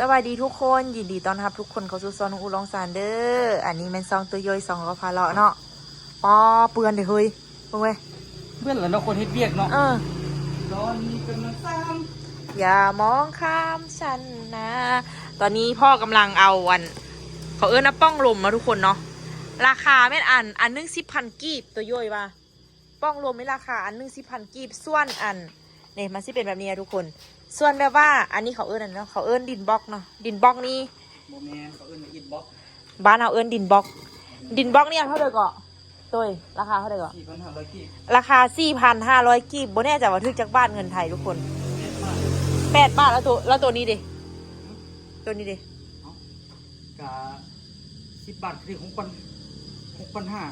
ສະບາຍດີທຸກຄົນ ຍິນດີຕ້ອນຮັບທຸກຄົນເຂົ້າສູ່ຊ່ອງນ້ອງອູ້ລອງຊານເດີ້. ອັນນີ້ແມ່ນຊ່ອງໂຕໂຢຍ ຊ່ອງເລາະພາເລາະເນາະ. ປໍ ເປື້ອນເດ້ເຮີ້ຍ ເບິ່ງເວີຍ. ເປື້ອນລະເນາະ ຄົນເຮັດວຽກເນາະ. ເອີ ຕອນນີ້ກຳລັງສ້າງ ຢ່າມອງຂ້າມຊັ້ນນາ. ຕອນນີ້ພໍ່ກຳລັງເອົາອັນ ເຂົາເອີ້ນວ່າປ່ອງລົມເນາະທຸກຄົນເນາະ. ລາຄາແມ່ນອັນ ອັນໜຶ່ງສິບພັນກີບ ໂຕໂຢຍວ່າ. ປ່ອງລົມນີ້ລາຄາອັນໜຶ່ງສິບພັນກີບ ສ່ວນອັນນີ້ມັນຊິເປັນແບບນີ້ນະທຸກຄົນ. ສ່ວນແບບວ່າອັນນີ້ເຂົາເອີ້ນອັນເນາະ ເຂົາເອີ້ນດິນບລັອກເນາະ. ດິນບລັອກນີ້ ບໍ່ແມ່ນ ເຂົາເອີ້ນວ່າອິດບລັອກ ບ້ານເຮົາເອີ້ນດິນບລັອກ. ດິນບລັອກນີ້ເທົ່າໃດເກາະ? ໂຕຍ ລາຄາເທົ່າໃດເກາະ? ສີ່ພັນຫ້າຮ້ອຍກີບ ລາຄາສີ່ພັນຫ້າຮ້ອຍກີບ. ບໍ່ແນ່ໃຈວ່າຖືກຈັກບາດເງິນໄທທຸກຄົນ. ແປດບາດ ແປດບາດ. ແລ້ວໂຕ ແລ້ວໂຕນີ້ເດ? ໂຕນີ້ເດ? ເອົ້າ ກະສິບບາດ ຄືຫົກພັນ ຫົກພັນຫ້າ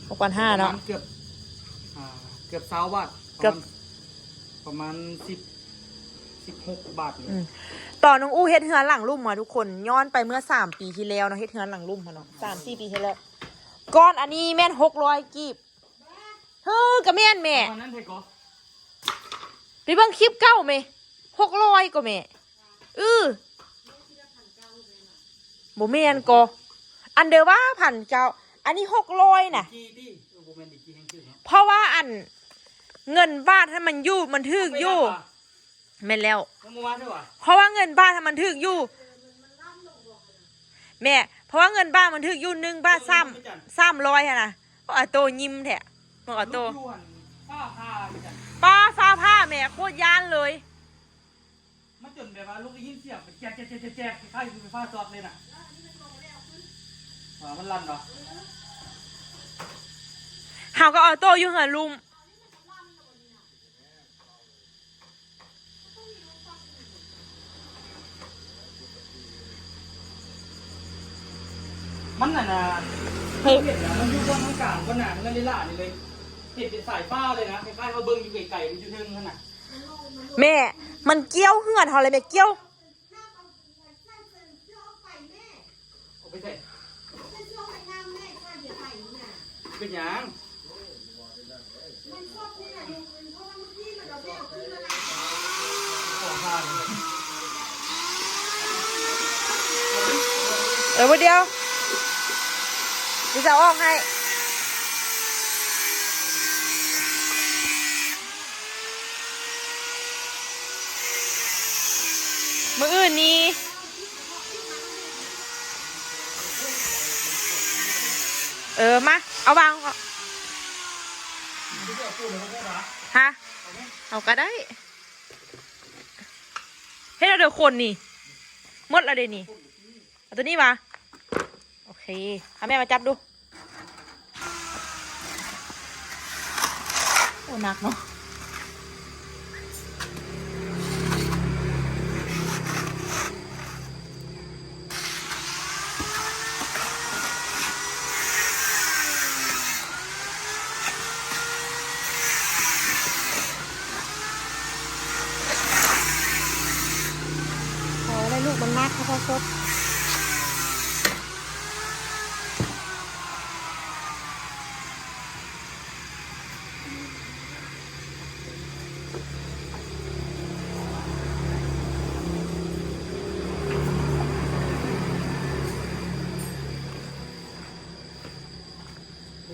ຫົກພັນຫ້າເນາະ. ປະມານເກືອບ ອ່າ ເກືອບຊາວບາດ ເກືອບ ປະມານ ປະມານສິບ ສິບຫົກບາດນີ້. ອືມ ຕອນນ້ອງອູ້ເຮັດເຮືອນຫຼັງລຸ່ມມາທຸກຄົນ ຍ້ອນໄປເມື່ອສາມປີທີ່ແລ້ວເນາະ ເຮັດເຮືອນຫຼັງລຸ່ມຫັ້ນເນາະ ສາມສີ່ປີທີ່ແລ້ວ. ກ້ອນອັນນີ້ແມ່ນຫົກຮ້ອຍກີບ. ເຮີ້ ກະແມ່ນແມ່ ປະມານນັ້ນເດເກາະ. ໄປເບິ່ງຄລິບເກົ່າແມ່ ຫົກຮ້ອຍກວ່າແມ່. ເອີ ບໍ່ແມ່ນກໍ ອັນເດີວ່າພັນເກົ້າ ອັນນີ້ຫົກຮ້ອຍນະ. ເອີ ບໍ່ແມ່ນດີກີ ແຮງຖືກເນາະ ເພາະວ່າອັນເງິນບາດຫັ້ນມັນຢູ່ ມັນຖືກຢູ່. ແມ່ນແລ້ວ ເພາະວ່າເງິນບາດຫັ້ນມັນຖືກຢູ່ແມ່ ເພາະວ່າເງິນບາດມັນຖືກຢູ່ ໜຶ່ງບາດສາມ ສາມຮ້ອຍຫັ້ນນະ. ໂອ້ ອາໂຕຍິ້ມແທ້ ເບິ່ງອາໂຕ. ຟ້າ ຟ້າຜ່າແມ່ ໂຄດຢ້ານເລີຍ. ມັນຈົນແບບວ່າລູກໄດ້ຍິນສຽງແຈກໆໆໆ ຄ້າຍໆຄືໄຟຟ້າຊັອດເລີຍນະ. ວ່າມັນລັນເນາະ ເຮົາກໍອອໂຕ້ຢູ່ເຮືອນລຸ່ມ. ມັນນັ້ນນະ ເຮັດ ມັນຢູ່ບ່ອນກາງໆ ບ່ອນໜ້າເຮືອນລີລານີ້ເລີຍ ເຮັດເປັນສາຍຟ້າເລີຍນະ ຄ້າຍໆເຮົາເບິ່ງຢູ່ໄກໆ ມັນຢູ່ເທິງຫັ້ນນະ. ແມ່ ມັນກ່ຽວເຮືອນເຮົາເລີຍແມ່ ກ່ຽວ. ເອົາໄປໃສ? ເປັນຫຍັງ? ເອີ ບໍ່ດຽວ ຊິເອົາອອກໃຫ້. ມື້ອື່ນນີ້ ເອີ ມາ ເອົາວາງ ຮະ ເອົາກໍໄດ້. ເຮັດເອົາເດີຄົນນີ້ ໝົດແລ້ວເດນີ້. ເອົາຕົວນີ້ຫວາ? ໂອເຄ ເອົາແມ່ມາຈັບດູ. ໂອ້ ໜັກເນາະ. ພໍແລ້ວລູກ ມັນໜັກ ເຂົ້າສອດ.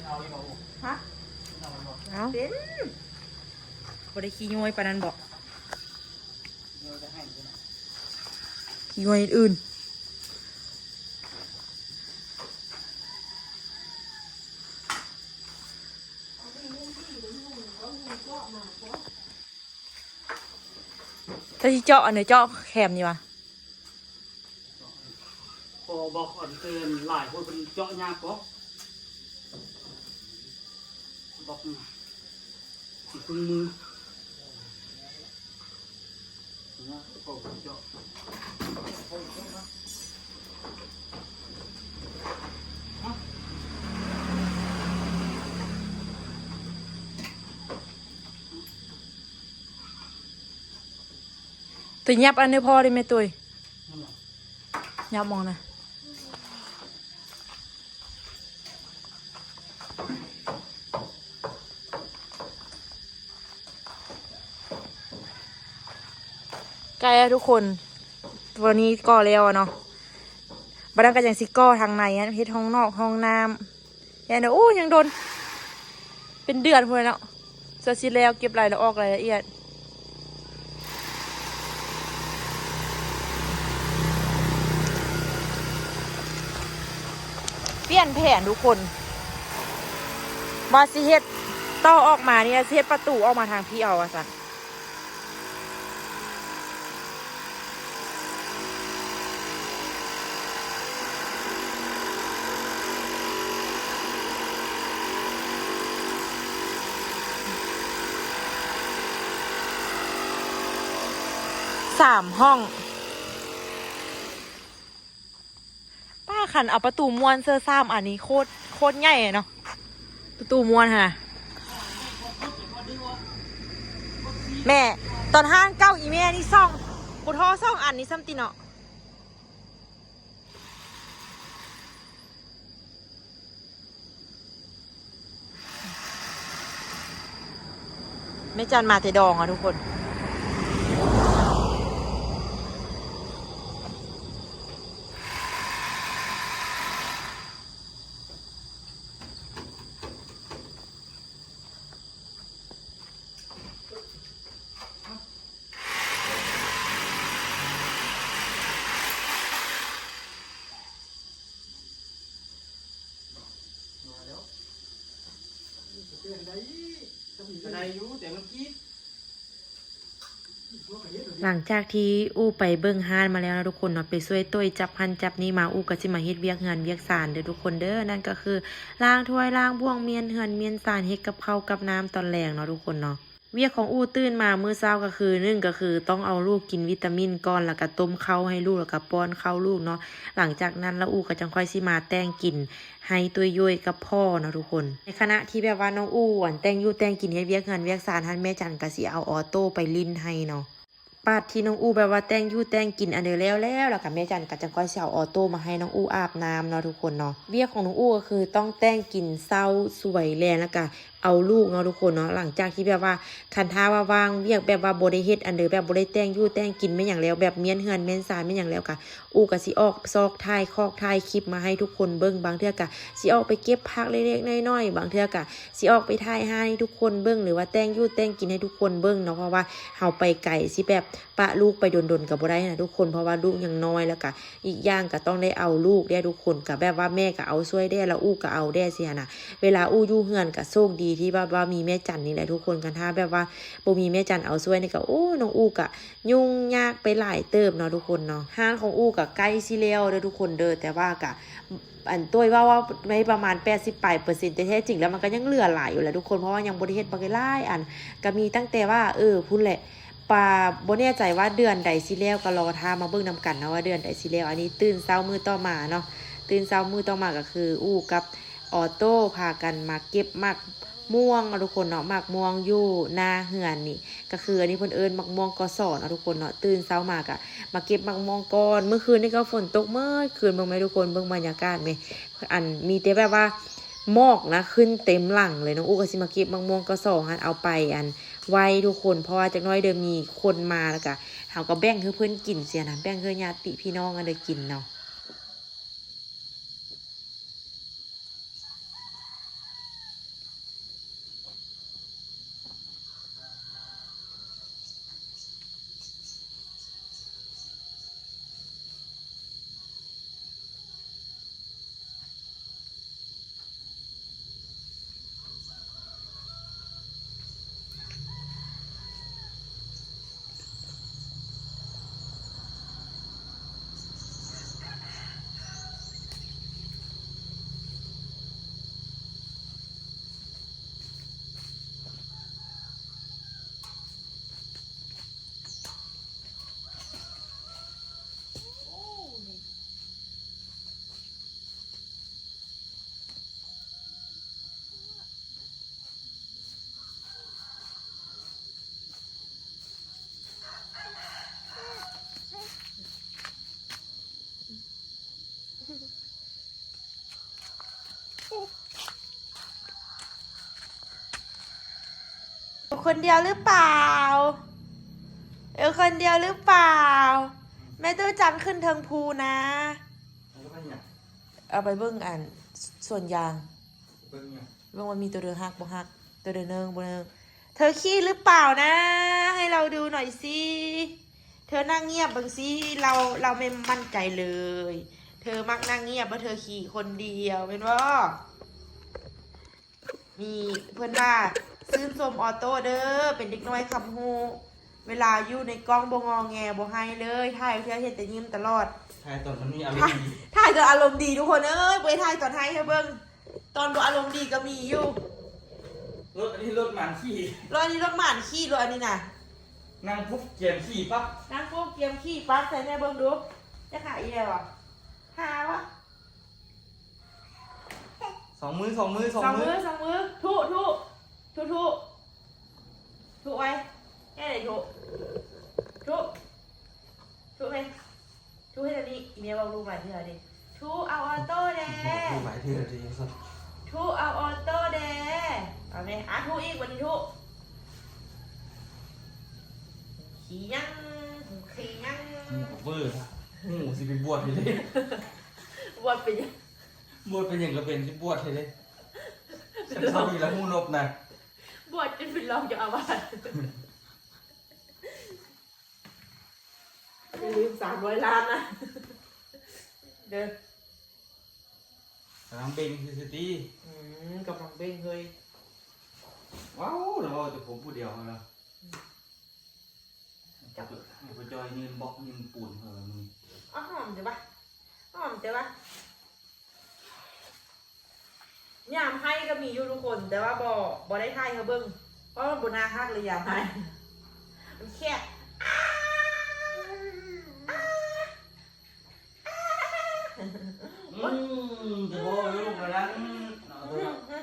ເອົາ ເອົາ ເປັນ ບໍ່ໄດ້ຂີ້ຍ້ອຍປານນັ້ນບໍ? ຂີ້ຍ້ອຍອື່ນ. ຖ້າຊິເຈາະອັນໃດ ເຈາະແຄມນີ້ຫວາ? ພໍບອກອັນເຕີນຫຼາຍໂພດ ເພິ່ນເຈາະຍາກກໍບອກ ເປັນເຄື່ອງມື. ໂຕຫຍັບອັນນີ້ພໍເດ້ແມ່ຕຸ້ຍ ຫຍັບມອງນະ. ໃກ້ແລ້ວທຸກຄົນ ວັນນີ້ກໍແລ້ວເນາະ ບັດນັ້ນກໍຍັງຊິກໍ່ທາງໃນ ເຮັດຫ້ອງນອກຫ້ອງນ້ຳ ແລ້ວ ໂອ້ ຍັງດົນ ເປັນເດືອນພຸ້ນແຫຼະເນາະ ກວ່າຊິແລ້ວ ເກັບລາຍລະອອກ ລາຍລະອຽດ. ປ່ຽນແຜນທຸກຄົນ ວ່າຊິເຮັດຕໍ່ອອກມານີ້ ຊິເຮັດປະຕູອອກມາທາງພີ້ເອົາວ່າຊັ້ນ. ສາມຫ້ອງ ປ້າ ຄັນເອົາປະຕູມ້ວນເຊີສາມອັນນີ້ ໂຄດ ໂຄດໃຫຍ່ເນາະ ປະຕູມ້ວນຫັ້ນນະ. ແມ່ ຕອນຮ້ານເກົ່າອີ່ແມ່ນີ້ສອງ ບໍ່ທໍ່ສອງອັນນີ້ຊ້ຳຕິເນາະ. ແມ່ຈັນມາແຕ່ດອງເນາະທຸກຄົນ. ຫຼັງຈາກທີ່ອູ່ໄປເບິ່ງຮ້ານມາແລ້ວເນາະທຸກຄົນເນາະ ໄປຊ່ວຍໂຕ້ຍຈັບຫັ້ນຈັບນີ້ມາ ອູ່ກໍຊິມາເຮັດວຽກເຮືອນວຽກຊານເດີທຸກຄົນເດີ. ນັ້ນກໍຄືລ້າງຖ້ວຍລ້າງບ່ວງ ມ້ຽນເຮືອນມ້ຽນຊານ ເຮັດກັບເຂົ້າກັບນ້ຳຕອນແລງເນາະທຸກຄົນເນາະ. ວຽກຂອງອູ່ຕື່ນມາມື້ເຊົ້າກໍຄື ໜຶ່ງກໍຄືຕ້ອງເອົາລູກກິນວິຕາມິນກ່ອນ ແລ້ວກໍຕົ້ມເຂົ້າໃຫ້ລູກ ແລ້ວກໍປ້ອນເຂົ້າລູກເນາະ. ຫຼັງຈາກນັ້ນລະອູ່ກໍຈັ່ງຄ່ອຍຊິມາແຕ່ງກິນໃຫ້ໂຕ້ຍໂຢຍກັບພໍ່ເນາະທຸກຄົນ. ໃນຂະນະທີ່ແບບວ່ານ້ອງອູ່ອັນແຕ່ງຢູ່ແຕ່ງກິນ ເຮັດວຽກເຮືອນວຽກຊານຫັ້ນ ແມ່ຈັນກໍຊິເອົາອໍໂຕ້ໄປຫຼິ້ນໃຫ້ເນາະ. ປາດທີ່ນ້ອງອູ່ແບບວ່າແຕ່ງຢູ່ແຕ່ງກິນອັນເດີແລ້ວໆ ແລ້ວກໍແມ່ຈັນກໍຈັ່ງຄ່ອຍຊິເອົາອໍໂຕ້ມາໃຫ້ນ້ອງອູ່ອາບນ້ຳເນາະທຸກຄົນເນາະ. ວຽກຂອງນ້ອງອູ່ກໍຄືຕ້ອງແຕ່ງກິນ ເຊົ້າ ສວຍ ແລງ ແລ້ວກໍ ເອົາລູກເນາະທຸກຄົນເນາະ. ຫຼັງຈາກທີ່ແບບວ່າ ຄັນຖ້າວ່າວ່າງວຽກ ແບບວ່າບໍ່ໄດ້ເຮັດອັນເດີ ແບບບໍ່ໄດ້ແຕ່ງຢູ່ແຕ່ງກິນແມ່ນຫຍັງແລ້ວ ແບບມ້ຽນເຮືອນມ້ຽນຊານແມ່ນຫຍັງແລ້ວ ກະອູ່ກະຊິອອກຊອກຖ່າຍຄອກຖ່າຍຄລິບມາໃຫ້ທຸກຄົນເບິ່ງ. ບາງເທື່ອກະຊິອອກໄປເກັບຜັກເລັກໆນ້ອຍໆ ບາງເທື່ອກະຊິອອກໄປຖ່າຍຮ້ານໃຫ້ທຸກຄົນເບິ່ງ ຫຼືວ່າແຕ່ງຢູ່ແຕ່ງກິນໃຫ້ທຸກຄົນເບິ່ງເນາະ. ເພາະວ່າເຮົາໄປໄກ ຊິແບບປະລູກໄປດົນໆກະບໍ່ໄດ້ນະທຸກຄົນ ເພາະວ່າລູກຍັງນ້ອຍ ແລ້ວກະ ອີກຢ່າງກໍຕ້ອງໄດ້ເອົາລູກເດ້ທຸກຄົນ ກໍແບບວ່າແມ່ก็เอาช่วยแด่ แล้วอู่ก็เอาแด่ซี้หั้นนะ. เวลาอู่อยู่เฮือนก็โชคดีที่แบบว่ามีแม่จันนี่แหละทุกคน คันถ้าแบบว่าบ่มีแม่จันเอาช่วยนี่ก็ โอ้ น้องอู่ก็ยุ่งยากไปหลายเติบเนาะทุกคนเนาะ. ร้านของอู่ก็ใกล้สิแล้วเด้อทุกคนเด้อ แต่ว่าก็ อันโต้ยว่า ว่าได้ประมาณแปดสิบปลายเปอร์เซ็นต์ แต่แท้จริงแล้วมันก็ยังเหลือหลายอยู่แหละทุกคน เพราะว่ายังบ่ได้เฮ็ดบักหลายอัน ก็มีตั้งแต่ว่า เออ พุ้นแหละ ปา บ่แน่ใจว่าเดือนใดสิแล้ว ก็รอท่ามาเบิ่งนำกันเนาะว่าเดือนใดสิแล้ว. อันนี้ตื่นเช้ามื้อต่อมาเนาะ ตื่นเช้ามื้อต่อมาก็คืออู่กับออโต้พากันมาเก็บหมากม่วงเนาะทุกคนเนาะ หมากม่วงอยู่หน้าเฮือนนี่ ก็คืออันนี้เพิ่นเอิ้นหมากม่วงกสเนาะทุกคนเนาะ. ตื่นเช้ามาก็มาเก็บหมากม่วงก่อน มื้อคืนนี่ก็ฝนตกเมิดคืน เบิ่งแม่ทุกคน เบิ่งบรรยากาศแม่ อันมีแต่แบบว่าหมอกนะ ขึ้นเต็มหลังเลย น้องอู้ก็สิมาเก็บหมากม่วงกสหั่น เอาไปอันไว้ทุกคน เพราะว่าจักหน่อยเดี๋ยวมีคนมาแล้วก็ เฮาก็แบ่งให้เพิ่นกินเสียนะ แบ่งให้ญาติพี่น้องอันเดียวกินเนาะ. คนเดียวหรือเปล่า เออ คนเดียวหรือเปล่า ແມ່ເຕີຈັນຂຶ້ນເທິງພູນາ ເອົາໄປເບິ່ງຫຍັງ? ເອົາໄປເບິ່ງອັນສວນຢາງ ເບິ່ງຫຍັງ? ເບິ່ງວ່າມີໂຕໃດຮັກບໍ່ຮັກ ໂຕໃດເນີງບໍ່ເນີງ. ເທີຂີ່ຫຼືເປົ່ານະ? ໃຫ້ລາວດູໜ້ອຍຊິ. ເທີນັ່ງງຽບເບິ່ງຊິ ລາວ ລາວແມ່ນໝັ້ນໃຈເລີຍ. ເທີມັກນັ່ງງຽບ ແລ້ວເທີຂີ່ຄົນດຽວແມ່ນບໍ່? ມີ ເພິ່ນວ່າຊື່ນຊົມອໍໂຕ້ເດີ ເປັນເດັກນ້ອຍຄຳຮູ້ ເວລາຢູ່ໃນກ້ອງບໍ່ງໍແງ ບໍ່ໄຫ້ເລີຍ ຖ່າຍເທື່ອເຫັນແຕ່ຍິ້ມຕະຫຼອດ. ຖ່າຍຕອນມັນມີອາລົມດີ ຖ່າຍຕອນອາລົມດີທຸກຄົນເອີຍ ບໍ່ໄດ້ຖ່າຍຕອນໄຫ້ໃຫ້ເບິ່ງ. ຕອນບໍ່ອາລົມດີກໍມີຢູ່. ລົດອັນນີ້ລົດໝານຂີ່ ລົດອັນນີ້ລົດໝານຂີ່ ລົດອັນນີ້ນະ ນັ່ງປຸບກຽມຂີ່ປັບ ນັ່ງປຸບກຽມຂີ່ປັບ. ໃສ່ແມ່ເບິ່ງດູ ຈະຂາຍອີ່ໃດວະ ຫາວະ. ສອງມື ສອງມື ສອງມື ສອງມື ສອງມື. ທຸ ທຸ ທຸ ທຸ ທຸໄວ້ ແນ່ໃດທຸ ທຸ ທຸແມ່ ທຸເຮັດອັນນີ້. ອີແມ່ບອກລູກຫຼາຍເທື່ອເດ້ ທຸເອົາອໍໂຕ້ແດ່ ບອກລູກຫຼາຍເທື່ອເດ້ ທຸເອົາອໍໂຕ້ແດ່. ເອົາແມ່ ອ່ະ ທຸອີກ ບັດນີ້ທຸ. ຂີ້ຫຍັງ ຂີ້ຫຍັງ ໝູເວີ ໝູຊິໄປບວດຢູ່ເດ້. ບວດເປັນຫຍັງ? ບວດເປັນຫຍັງກໍເປັນ ຊິບວດໃຫ້ເດ້. ຊັ້ນເທົ່ານີ້ລະຫູນົບນະ ບວດຈົນເປັນຮອງເຈົ້າອາວາດ. ຢ່າລືມສາມຮ້ອຍລ້ານນະເດີ. ກຳລັງເບັ່ງຊື່ໆຕິ. ອືມ ກຳລັງເບັ່ງເຮີ້ຍ. ວ້າວ ລະເວົ້າແຕ່ຜົມຜູ້ດຽວຫັ້ນລະ. ອືມ ຈັບ ໃຫ້ພໍ່ຈ້ອຍຍື່ນບລັອກຍື່ນປູນເຮີ້ຍມື້ນີ້. ອ້າວ ຫອມແຕ່ວ່າ ຫອມແຕ່ວ່າ. ຍາມໄຫ້ກໍມີຢູ່ທຸກຄົນ ແຕ່ວ່າບໍ່ ບໍ່ໄດ້ຖ່າຍໃຫ້ເບິ່ງ ເພາະມັນບໍ່ໜ້າຮັກເລີຍ ຍາມໄຫ້ມັນແຄບ. ອືມ ຈະບໍ່ເອົາລູກແນວນັ້ນເນາະ.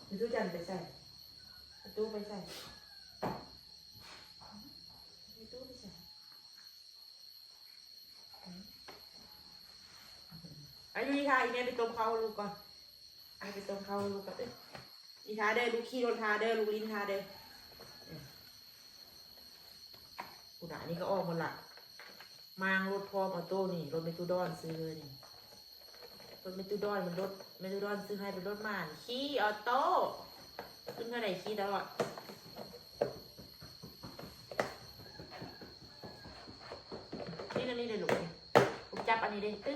ມີຕູ້ຈັນໄປໃສ? ມີຕູ້ໄປໃສ? ມີຕູ້ໄປໃສ? ອາ ຢູ່ນີ້ຖ້າ ອີແມ່ໄປຕົ້ມເຂົ້າໃຫ້ລູກກ່ອນ. ອາ ໄປຕົ້ມເຂົ້າໃຫ້ລູກກ່ອນ. ເອີ ອີທ່າເດີ ລູກຂີ່ລົດທ່າເດີ ລູກຫຼິ້ນທ່າເດີ. ເອີ ພຸ້ນນະ ອັນນີ້ກໍອອກໝົດລະ. ມາງລົດພ້ອມ ອໍໂຕ້ນີ້ ລົດແມ່ຕູ້ດອນຊື້ເລີຍນີ້. ລົດແມ່ຕູ້ດອນມັນລົດ ແມ່ຕູ້ດອນຊື້ໃຫ້ເປັນລົດໝານ ຂີ່ອໍໂຕ້. ຂຶ້ນເທົ່າໃດຂີ່ຕະຫຼອດ. ນີ້ ນີ້ເດີລູກ ລູກຈັບອັນນີ້ເດ້ ຕຶ້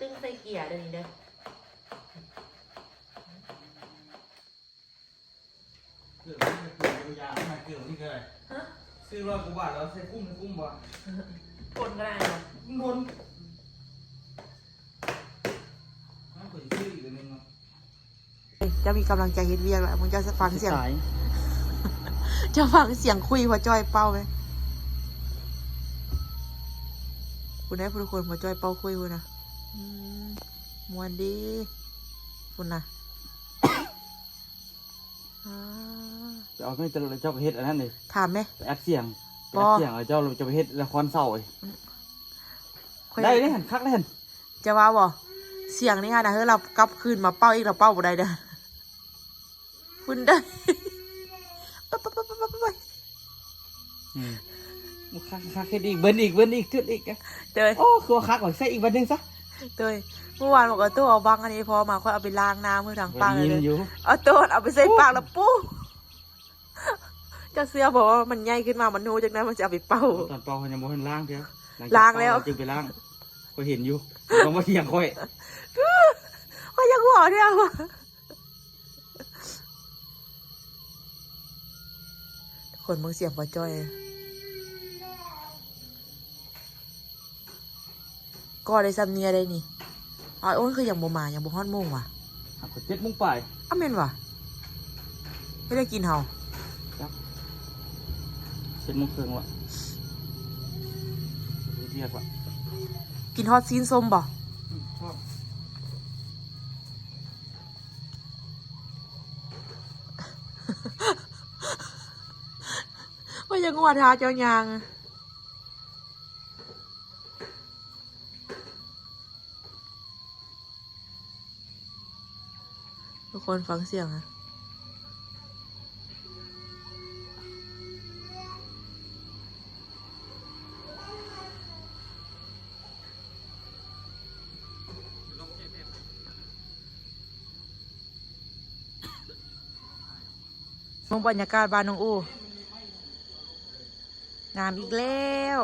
ງໆໆ ໃສ່ເກຍເດີນີ້ເດີ. ເກືອບນີ້ກໍຄືຢາງ ຫາເກືອບນີ້ກໍໄດ້. ຮະ? ຊື້ຮ້ອຍກວ່າບາດແລ້ວໃສ່ຄຸ້ມ ໃສ່ຄຸ້ມບໍ່? ຄົນກໍໄດ້ເນາະ ຄົນ. ເຈົ້າມີກຳລັງໃຈເຮັດວຽກແລ້ວ ມຶງເຈົ້າຟັງສຽງ ເຈົ້າຟັງສຽງຂຸຍພໍ່ຈ້ອຍເປົ່າໄໝ? ພຸ້ນໄດ໋ ຜູ້ຄົນ ພໍ່ຈ້ອຍເປົ່າຂຸຍພຸ້ນນະ. ອືມ ມ່ວນເດ້ ພຸ້ນນະ. ອ່າ ເຈົ້າເອົາໄປ ເຈົ້າ ເຈົ້າໄປເຮັດອັນນັ້ນເດ້ ຖາມແມ ໄປອັດສຽງ ໄປອັດສຽງ ແລ້ວເຈົ້າຈະໄປເຮັດລະຄອນເຊົ້າ. ອືມ ໄດ້ເດ້ຫັ້ນ ຄັກເດ້ຫັ້ນ. ຈະວ່າບໍ່ ສຽງນີ້ຫັ້ນນະ ເຮີ້ຍ ລາວກັບຄືນມາເປົ່າອີກ ລາວເປົ່າບໍ່ໄດ້ເດີ້ ພຸ້ນເດີ້. ອືມ ຄັກໆ ເຮັດອີກ ເບິ່ນອີກ ເບິ່ນອີກ ຈຸດອີກ. ໂດຍ ໂອ້ ຄືວ່າຄັກວ່າ ໃສ່ອີກບາດໜຶ່ງຊະ. ໂດຍ ມື້ວານບອກວ່າ ຕູ້ເອົາບັງອັນນີ້ພໍມາ ຂ້ອຍເອົາໄປລ້າງນ້ຳໃຫ້ທາງປາກເລີຍ. ເອົາໂຕນເອົາໄປໃສ່ປາກແລ້ວປຸ້ງ. ເຈົ້າເຊື່ອບໍ່ວ່າມັນໃຫຍ່ຂຶ້ນມາ ມັນຮູ້ຈັ່ງໃດ ມັນຊິເອົາໄປເປົ່າ. ຕອນເປົ່າຍັງບໍ່ທັນລ້າງເທື່ອ ລ້າງແລ້ວຈຶ່ງໄປລ້າງ. ຂ້ອຍເຫັນຢູ່ ຕ້ອງມາຖຽງຂ້ອຍ ຂ້ອຍຢາກຫົວແທ້. ຄົນເບິ່ງສຽງພໍ່ຈ້ອຍ ກໍໄດ້ສ່ຳນີ້ໄດ໋ນີ້. ອ້າຍ ໂອ້ນ ຄືຍັງບໍ່ມາ ຍັງບໍ່ຮອດໂມງຫວາ? ຫາກໍເຈັດໂມງປາຍ. ອ້າ ແມ່ນຫວາ? ເຮັດໄດ້ກິນເຮົາ? ຈັກ ເຈັດໂມງເຄິ່ງຫວາ? ເຮັດວຽກຫວາ? ກິນຮອດຊີ້ນສົ້ມບໍ່? ອືມ ຮອດ. ວ່າຢ່າງົວຖ້າເຈົ້າຍ່າງ. ທຸກຄົນຟັງສຽງນະ. ງບັນຍາກາດບ້ານນ້ອງອູ ງາມອີກແລ້ວ.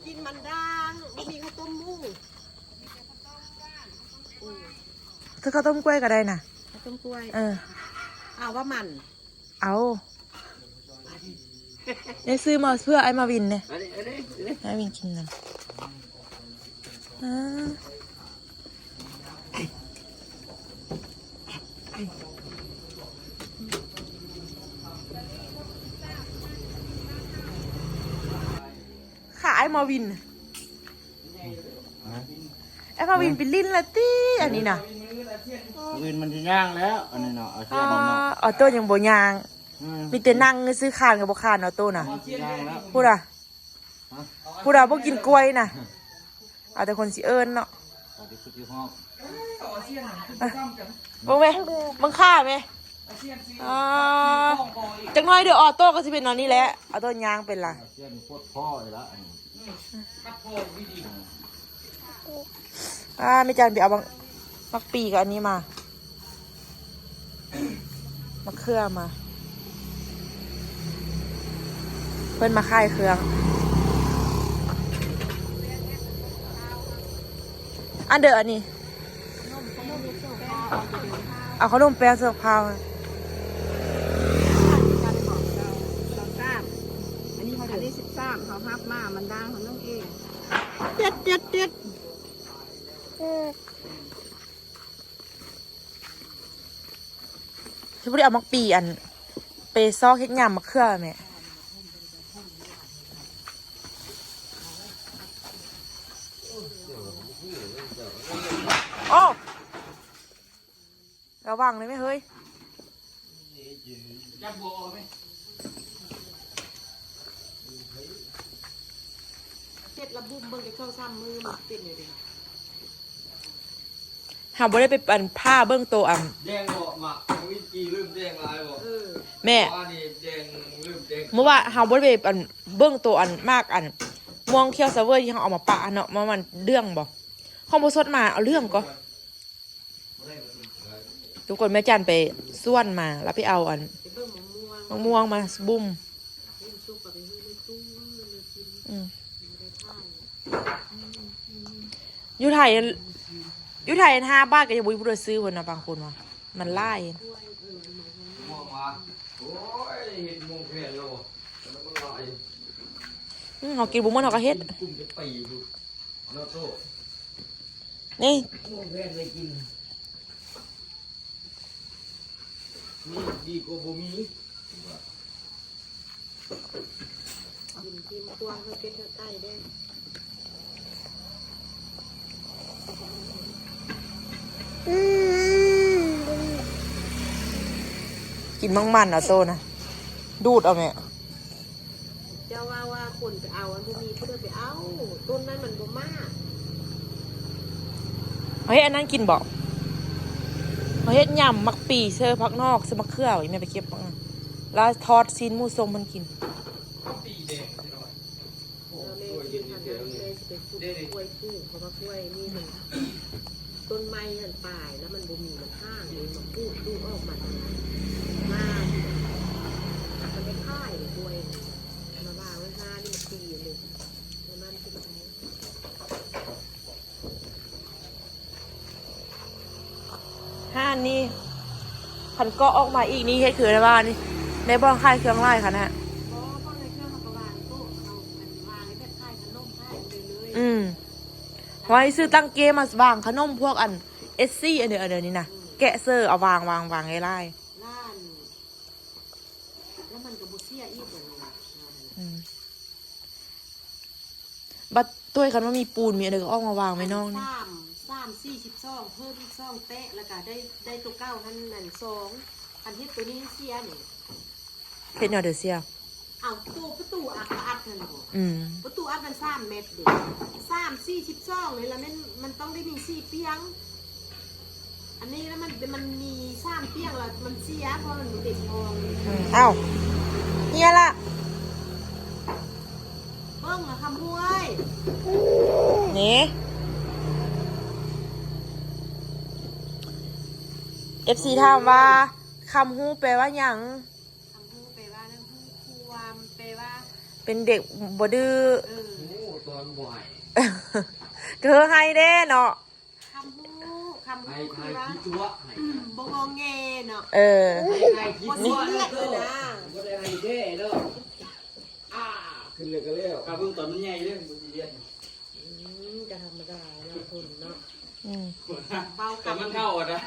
ກິນມັນດ່າງ ບໍ່ມີເຂົ້າຕົ້ມໝູ. ອືມ ເທືອເຂົ້າຕົ້ມກ້ວຍກໍໄດ້ນະ. ເຂົ້າຕົ້ມກ້ວຍ. ເອີ ເອົາວ່າມັນ ເອົາ. ໄດ້ຊື້ມາເພື່ອອ້າຍມາວິນເດ້. ອ້າຍວິນກິນນຳ. ຂາອ້າຍມາວິນ ອ້າຍມາວິນໄປຫຼິ້ນລະຕິ ອັນນີ້ນະ. ອື່ນມັນຊິຍ່າງແລ້ວ ອັນນີ້ເນາະ. ເອົາເຊຍ ອາ ເນາະ ອໍໂຕ້ຍັງບໍ່ຍ່າງ. ອືມ ມີແຕ່ນັ່ງຊື່ ຄານກໍບໍ່ຄານ ອໍໂຕ້ນະ. ມັນຊິຍ່າງແລ້ວ ພຸ້ນນະ. ຮະ? ພຸ້ນນະ ບໍ່ກິນກ້ວຍນະ. ເອົາແຕ່ຄົນຊິເອີ້ນເນາະ. ເອົາແຕ່ຄົນຊິຮ້ອງ. ເບິ່ງແມະ ເບິ່ງຂາແມະ. ອໍ ຈັກໜ້ອຍເດີ ອໍໂຕ້ກໍຊິເປັນແນວນີ້ແຫຼະ. ອໍໂຕ້ຍ່າງເປັນລະ. ອາ ແມ່ຈັນໄປເອົາບັກ ໝາກປີກັບອັນນີ້ມາ ໝາກເຂືອມາ. ເພິ່ນມາຂາຍເຄື່ອງ ອັນເດີ ອັນນີ້ ເອົາຂະໜົມແປ້ງເສືອພາວ. ອັນນີ້ເທົ່າໃດ? ອັນນີ້ສິບສາມ ເຮົາຮັບມາ ມັນດ່າງເຮົາໜຶ່ງເອງ. ເດັດ ເດັດ ເດັດ. ຊິບໍ່ໄດ້ເອົາໝາກປີອັນ ໄປຊອກເຮັດຍຳໝາກເຂືອແມະ. ໂອ້ ລະວັງເດ້ແມະເຮີ້ຍ. ຈັບບໍ່ອອກເດ້. ເຮັດລະບຸ້ມເບິ່ງຈັກສອງສາມມື້ມັນເປັນແນວໃດ. ເຮົາບໍ່ໄດ້ໄປອັນຜ່າເບິ່ງໂຕອັນ ແດງບໍ່ ໝາກວິນກີເລີ່ມແດງຫຼາຍບໍ່? ເອີ ແມ່ ວ່ານີ້ແດງເລີ່ມແດງ. ເມື່ອວານເຮົາບໍ່ໄດ້ໄປອັນເບິ່ງໂຕອັນໝາກອັນມ່ວງຂຽວສະເວີຍທີ່ເຮົາເອົາມາປະຫັ້ນເນາະ ວ່າມັນເຫຼືອງບໍ່? ຂອງບໍ່ສົດມາເອົາເຫຼືອງກໍ. ທຸກຄົນ ແມ່ຈັນໄປສວນມາ ແລ້ວໄປເອົາອັນ ໄປເບິ່ງໝາກມ່ວງ ໝາກມ່ວງມາບຸ້ມ. ເຫັນສຸກກໍໄປເຮັດໃນຕູ້ ເອີ ໄປກິນ. ອືມ ບໍ່ໄດ້ຂາຍ. ຢູ່ໄທ ຢູ່ໄທອັນຫ້າບາດກໍຍັງບໍ່ມີຜູ້ໃດຊື້ເພິ່ນນະ ບາງຄົນວ່າມັນຫຼາຍ. ເອີ ໝາກມ່ວງ ໂອ້ຍ ເຮັດມ່ວງແຜ່ນແລ້ວ ແຕ່ມັນຫຼາຍ. ອືມ ເຮົາກິນບໍ່ໝົດເຮົາກໍເຮັດ ກິນກຸ້ມຈະໄປຢູ່. ເນາະໂຕ ນີ້ ໝູແພງໄດ້ກິນ ມີດີກວ່າບໍ່ມີ. ກິນກິນຄວາງເຮັດເປັດເຮັດໄກ່ເດ້. ອືມ ກິນມັງມັນເອົາໂຕນະ ດູດເອົາແມ່. ເຈົ້າວ່າ ວ່າຄົນໄປເອົາ ອັນບໍ່ມີຜູ້ໃດໄປເອົາ ຕົ້ນນັ້ນມັນບໍ່ມາກ. ເຮົາເຮັດອັນນັ້ນກິນບໍ່? ເຮົາເຮັດຍຳໝາກປີໃສ່ຜັກນອກ ໃສ່ໝາກເຂືອ ອີ່ແມ່ໄປເກັບມາ ແລ້ວທອດຊີ້ນໝູສົ້ມມັນກິນ. ແມ່ຊິໄປຂຸດກ້ວຍປູກ ເພາະວ່າກ້ວຍນີ້ມັນ ຕົ້ນໄມ້ຫັ້ນຕາຍແລ້ວມັນບໍ່ມີ ມັນຫ້າງເດ້ ມາປູກດູອອກມັນ ມາ ມັນໄດ້ຂາຍເດ້ກ້ວຍ ມາວາງໄວ້ຫ້ານີ້ມັນປີໜຶ່ງ ແລ້ວມັນຊິໄດ້ ຮ້ານນີ້ ຄັນເກາະອອກມາອີກນີ້ ເຮັດຄືໄດ້ວ່ານີ້ ໄດ້ບ່ອນຂາຍເຄື່ອງຫຼາຍຂະນະ. ບໍ່ ບ່ອນຂາຍເຄື່ອງເຮົາກໍວາງໂຕະ ເຮົາ ອັນ ວາງໃຫ້ແບບຂາຍຂະໜົມຂາຍຫຍັງໄດ້ເລີຍ. ອືມ ວ່າຊິຊື້ຕັ້ງເກມມາວາງຂະໜົມພວກອັນເອັດຊີ ອັນເດີ ອັນເດີນີ້ນະ ແກະເຊີ ເອົາວາງ ວາງ ວາງຫຼາຍໆ ລ້ານ ແລ້ວມັນກໍບໍ່ເສຍອີກ ອືມ ບັດໂຕຍ ຄັນວ່າມີປູນມີອັນໃດກໍອອກມາວາງໄວ້ນອກນີ້ ສາມ ສາມ ສີ່ ສິບສອງ ເພີ່ມອີກສອງແຕະ ແລ້ວກໍໄດ້ ໄດ້ໂຕເກົ່າຫັ້ນ ນັ້ນ ສອງ ຄັນເຮັດໂຕນີ້ເສຍນີ້ ເຮັດແນວໃດເສຍ? ເອົາ ໂຕປະຕູອັດ ອັດຫັ້ນບໍ່? ອືມ ປະຕູອັດມັນສາມແມັດເດ້ ສາມ ສີ່ ສິບສອງນີ້ລະແມ່ນ ມັນຕ້ອງໄດ້ມີສີ່ປ່ຽງ. ອັນນີ້ລະມັນ ມັນມີສາມປ່ຽງລະມັນເສຍ ເພາະມັນບໍ່ເຕັມອ່ອງ. ອືມ ອ້າວ ເຫຍລະ ເບິ່ງລະຄຳຫ້ວຍ ນີ້ ເອັຟຊີ ຖາມວ່າ ຄຳຮູ້ແປວ່າຫຍັງ? ຄຳຮູ້ແປວ່າ ຮູ້ຄວາມ ແປວ່າ ເປັນເດັກບໍ່ດື້ ເອີ ຮູ້ຕອນບໍ່ໃຫ້ ກໍໃຫ້ແດ່ເນາະ. ຄຳຮູ້ ຄຳຮູ້ຄືວ່າ ໃຫ້ ໃຫ້ ອືມ ບໍ່ງໍແງເນາະ ເອີ ໃຫ້ ໃຫ້ ບໍ່ຊີຣຽສເລີຍນະ ບໍ່ໄດ້ໃຫ້ແທ້ເນາະ ອ່າ ຂຶ້ນເລີຍກໍແລ້ວ ກະເບິ່ງຕອນມັນໃຫຍ່ເດ້ ບໍ່ຊີຣຽສ ອືມ ກະທຳມະດາເນາະ ຄົນເນາະ ອືມ ເວົ້າຄຳ ແຕ່ມັນເທົ່ານະ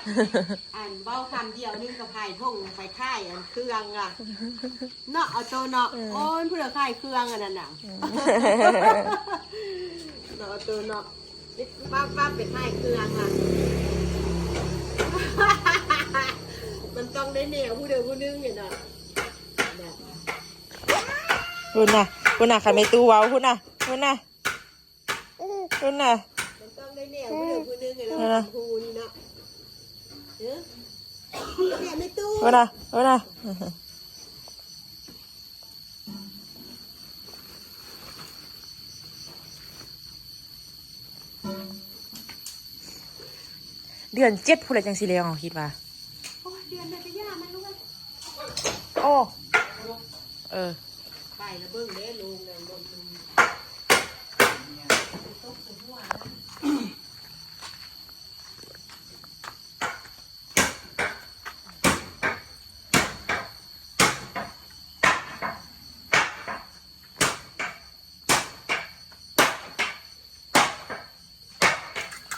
ອັນເວົ້າຄຳດຽວໜຶ່ງກໍພາຍຖົງໄປຂາຍອັນເຄື່ອງລະເນາະ ອອໂຕ້ເນາະ ອືມ ໂອ້ຍ ຜູ້ໃດຂາຍເຄື່ອງອັນນັ້ນນະ ອືມ ເນາະ ອອໂຕ້ເນາະ. ວ່າ ວ່າໄປຂາຍເຄື່ອງລະ ມັນຕ້ອງໄດ້ແນວຜູ້ໃດຜູ້ໜຶ່ງນີ້ນະ ພຸ້ນນະ ພຸ້ນນະ ຄັນແມ່ຕູ້ເວົ້າ ພຸ້ນນະ ພຸ້ນນະ ພຸ້ນນະ ມັນຕ້ອງໄດ້ແນວຜູ້ໃດຜູ້ໜຶ່ງນີ້ນະ ເອີ ເນາະ ເອີ ແມ່ຕູ້ ພຸ້ນນະ ພຸ້ນນະ. ເດືອນເຈັດພຸ້ນແຫຼະຈັ່ງຊິແລ້ວ ເຮົາຄິດວ່າ ໂອ້ຍ ເດືອນໃດກໍຢ່າມັນລູກເອີຍ ໂອ້ ເອີ ໄປລະເບິ່ງເດ້ ໂລງນັ້ນ ໂລງໜຶ່ງ ຕົກໃສ່ຫົວນະ.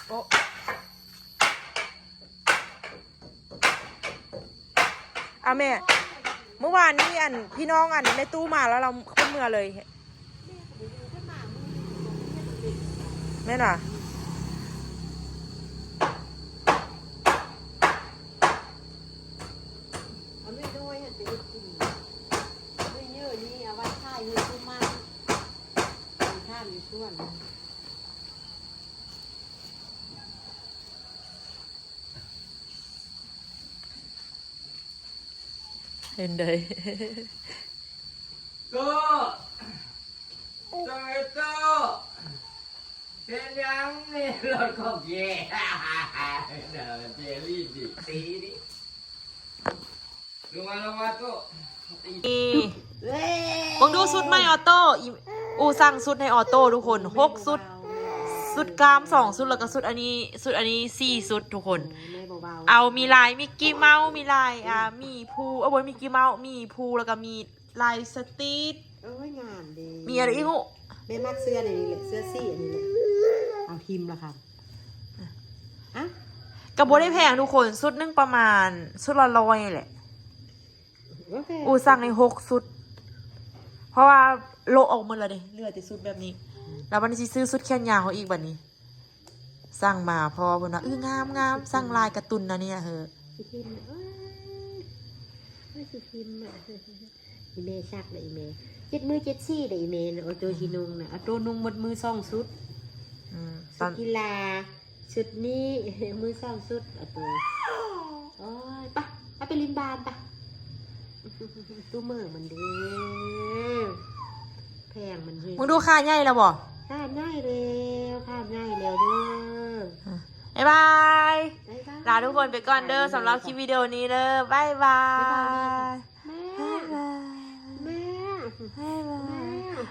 ໂອ້ ອາແມ່ ມື້ວານນີ້ ອັນ ພີ່ນ້ອງ ອັນ ແມ່ຕູ້ມາແລ້ວ ລາວຂຶ້ນເມືອເລີຍ. ແມ່ນຫວາ? ເອົານ້ອຍໆຫັ້ນໄປເຮັດກິນ ນ້ອຍໆນີ້ເອົາໄວ້ຂາຍຢູ່ຊຸມມັນ ໄປທານຢູ່ສວນ. ເຫັນໄດ໋ ໂຕ ໂຕ ໂຕ ເຮັດຫຍັງນີ້? ລົດຂອງແກ ເດ ເຈລີ້ ຕີນີ້. ລົງມາ ລົງມາໂຕ. ນີ້ ເບິ່ງດູຊຸດໃໝ່ອອໂຕ້ ອີ່ ອູ່ສັ່ງຊຸດໃຫ້ອອໂຕ້ທຸກຄົນ ຫົກຊຸດ ຊຸດກາມສອງຊຸດ ແລ້ວກໍຊຸດອັນນີ້ ຊຸດອັນນີ້ສີ່ຊຸດທຸກຄົນ. ເອົາມີລາຍມິກກີເມົ້າ ມີລາຍ ອ່າ ໝີພູ ເອີ ບໍ່ມີມີກີເມົ້າ ໝີພູ ແລ້ວກໍມີລາຍສະຕີດ. ໂອ້ຍ ງາມເດ. ມີອັນອີກຫຸ? ແມ່ມັກເສື້ອນີ້ແຫຼະ ເສື້ອສີອັນນີ້ແຫຼະ. ເອົາຖິ້ມລະຄັນ ອະ ກໍບໍ່ໄດ້ແພງທຸກຄົນ ຊຸດໜຶ່ງປະມານ ຊຸດລະຮ້ອຍແຫຼະ. ໂອເຄ ອູ່ສັ່ງໃຫ້ຫົກຊຸດ ເພາະວ່າໂລະອອກໝົດແລ້ວເດ້ ເຫຼືອແຕ່ຊຸດແບບນີ້. ອືມ ແລ້ວບັດນີ້ຊິຊື້ຊຸດແຂນຍາວເຮົາອີກບັດນີ້ ສັ່ງມາ ເພາະວ່າເພິ່ນວ່າ ເອີ ງາມໆ ສັ່ງລາຍກາຕຸນນະນີ້ເຮີ. ຊິຖິ້ມ ເອີຍ ຊິຖິ້ມ ອີ່ແມ່ຊັກເດ້ ອີ່ແມ່ ເຈັດມື້ເຈັດສີເດ້ ອີ່ແມ່ ໂອໂຕຊິນຸ່ງນະ ໂອໂຕນຸ່ງໝົດມື້ສອງຊຸດ. ອືມ ຊຸດກິລາ ຊຸດນີ້ ມືສອງຊຸດ ໂອໂຕ. ໂອ້ຍ ໄປ ໄປ ໄປຫຼິ້ນບານໄປ. ຕູ້ເມີມັນເດ້ ແພງມັນເດ້. ມຶງດູ ຂາໃຫຍ່ແລ້ວບໍ່? ຂາໃຫຍ່ແລ້ວ ຂາໃຫຍ່ແລ້ວເດີ. ບາຍບາຍ ບາຍບາຍ ລາທຸກຄົນໄປກ່ອນເດີ ສຳລັບຄລິບວິດີໂອນີ້ເດີ ບາຍບາຍ. ແມ່ ແມ່ ບາຍບາຍ ແມ່ ບາຍບາຍ ແມ່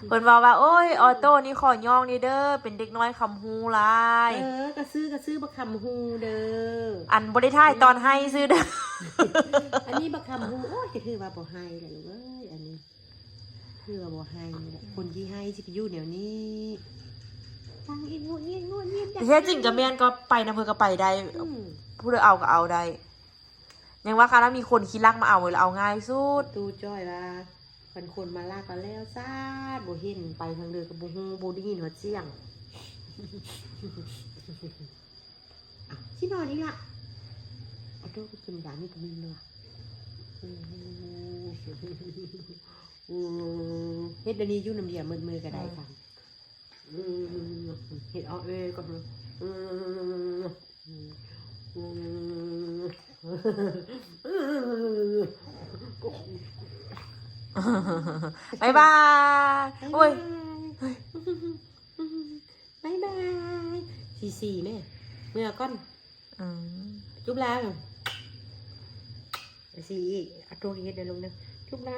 ເພິ່ນເວົ້າວ່າ ໂອ້ຍ ອອໂຕ້ນີ້ຂໍຍ້ອງນີ້ເດີ ເປັນເດັກນ້ອຍຄຳຮູ້ຫຼາຍ. ເອີ ກະຊື້ ກະຊື້ບັກຄຳຮູ້ເດີ ອັນບໍ່ໄດ້ຖ່າຍຕອນໄຫ້ຊື່ເດີ. ອັນນີ້ບັກຄຳຮູ້ ໂອ້ຍ ກະຖືວ່າບໍ່ໄຫ້ແຫຼະລູກເອີຍ ອັນນີ້ ຄືວ່າບໍ່ໃຫ້ແຫຼະ ຄົນທີ່ໃຫ້ຊິໄປຢູ່ແນວນີ້ ຟັງອີກງຸດງິດງຸດງິດ. ແທ້ຈິງກໍແມ່ນ ກໍໄປນຳເພິ່ນກໍໄປໄດ້ ອືມ ຜູ້ໃດເອົາກໍເອົາໄດ້. ຍັງວ່າຄັນວ່າມີຄົນຂີ້ລັກມາເອົາ ເອົາງ່າຍສຸດ. ຕູ້ຈ້ອຍວ່າ ຄັນຄົນມາລັກແລ້ວຊາດ ບໍ່ເຫັນໄປທາງໃດກໍບໍ່ຮູ້ ບໍ່ໄດ້ຍິນຮອດສຽງ. ອ່ະ ຊິນອນອີກລະ ອາໂຕ ໄປກິນຢາວິຕາມິນເນາະ. ເຮັດດຽວນີ້ຢູ່ນຳເດຍໝົດມື້ກໍໄດ້ ອືມ ເຮັດເອົາເອງກໍ ອືມ ອືມ. ບາຍບາຍ ໂອ້ຍ ບາຍບາຍ ສີ່ສີ່ ແມ່ ເມືອກ່ອນ ອືມ ຈຸບລາ ສີ່ອີກ ອາໂຕເຮັດໃຫ້ລູກເດີ ຈຸບລາ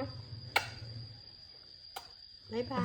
ບາຍບາຍ.